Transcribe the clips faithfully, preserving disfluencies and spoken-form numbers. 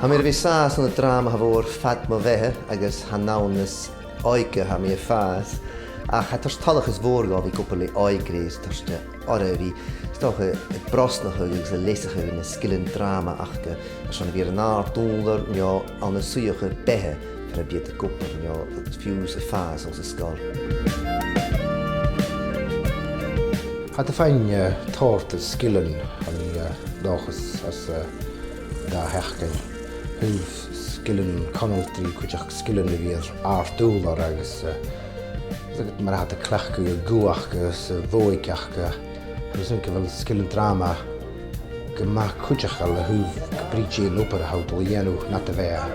Tha mi air a bhith sàs ann an dràma a tha mhòr fad mo bheatha agus chan ann nas òige a tha mi a' fàs, ach tha e toirt toileachas mhòr dhomh a bhith ag obair le òigridh, is toirt orra a bhith, is dòcha, a' brosnachadh agus a' leasachadh na sgilean dràma aca airson a bhith air an àrd-ùrlar no ann an suidheachadh beatha far am bi iad ag obair no fiù 's a' fàs os an sgoil. Tha iad a' faighinn, eh, tòrr de sgilean, tha mi, eh, an dòchas, às, eh, an dà sheachdain. Thaobh sgilean conaltraidh, cuideachd sgilean a bhith air àrd-ùrlar agus, eh, is mar a tha iad a' cleachdadh an guth aca agus a' bhodhaig aca. Tha mi a' smaoineachadh gu bheil sgilean dràma gu math cuideachail a thaobh gu brith dè an obair a tha thu a' dol a dhèanamh nad bheatha.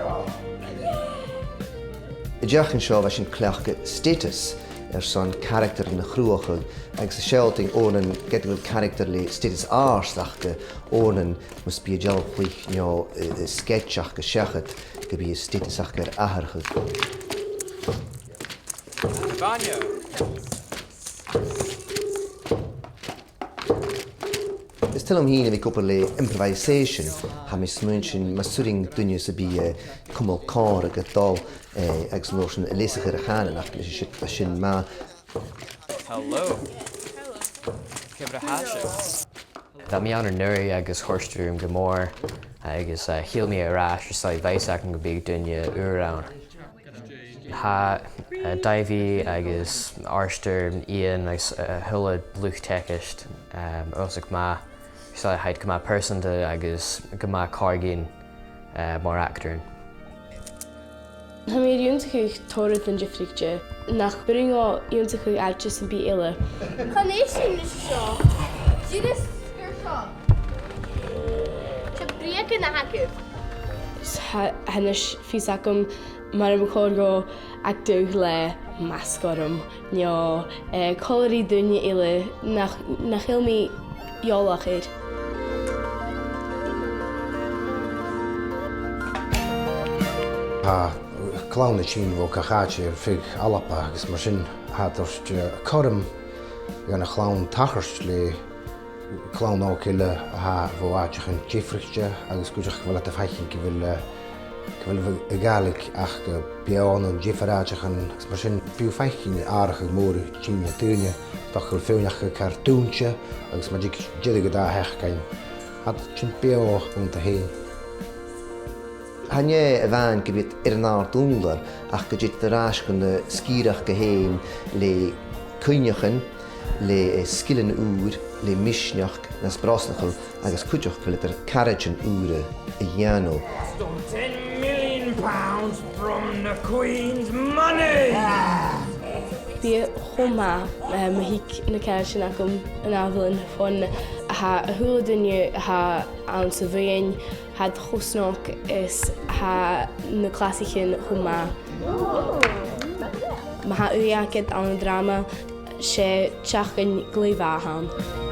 An t-seachdain seo bha sinn a' cleachdadh status airson caractaran a chruthachadh agus a' sealltainn oirnn ged a bheil caractar le status àrd aca, oirnn mus bi an dealbh-chluich no, eh, eh, sketch aca seachad gum bi an status aca air atharrachadh. Vanya! Is toil leam fhìn a bhith ag obair le improvisation. Tha mi a' smaoineachadh gun do rinn duine sam bith, eh, cumail còmhradh a' dol, eh, agus an uair sin a' leasachadh air a' chànan aca, leis a sin, leis sin ma. Hello. Hello. Ciamar a tha sibh? Bha mi ann an-uiridh agus chòrd e rium gu mòr, agus, eh, thill mi air ais is e bha fhios agam gum biodh daoine ùra ann. Tha, eh, Davy agus Arthur, Iain agus, eh, a h-uile luchd-teagaisg, ehm, uabhasach math, 's tha iad gu math pearsanta agus gu math càirdeil, eh, mar actaran. Tha mi air ionnsachadh tòrr rudan diofraichte nach b' urrainn dhomh ionnsachadh àite sam bith eile. Chan e sin a-nis seo. Dìreach sgur seo. 'S e breugan a th' agaibh. Tha, tha a-nis fios agam mar a bu chòir dhomh actadh le masg orm, no, eh, còmhla ri daoine eile nach, nach eil mi eòlach air. Tha clann a' tighinn bho gach àite air feadh Alba agus mar sin tha e a' toirt, eh, cothrom dhan a' chlann tachairt le clann òga eile a tha bho àiteachan diofraichte agus cuideachd gu bheil iad a' faicinn gu bheil, eh, gu bheil a' Ghàidhlig aca, eh, beò ann an diofar àiteachan agus mar sin bidh thu a' faicinn atharrachadh mòr a' tighinn air daoine, 's dòcha gu bheil feadhainn aca car dùinte agus ma thig iad deireadh an dà sheachdain, tha iad a' tighinn beò annta fhèin. Chan e a-mhàin gum bi iad air an àrd-ùrlar ach gun tèid iad air ais gu na sgìrean aca fhèin le cuimhneachain, le, eh, sgilean ùra, le misneachd nas brosnachail agus cuideachd gu bheil iad air caraidean ùra a dhèanamh. Stole ten million pounds from the Queen's money! Bidh e cho math, eh, ma thig na caraidean agam an ath-bhliadhna fon a tha a h-uile duine a tha anns a' bhuidheann, tha iad cho snog is tha na clasaichean cho math. Ma tha ùidh agad ann an dràma, 's e seachdain glè mhath a th' ann.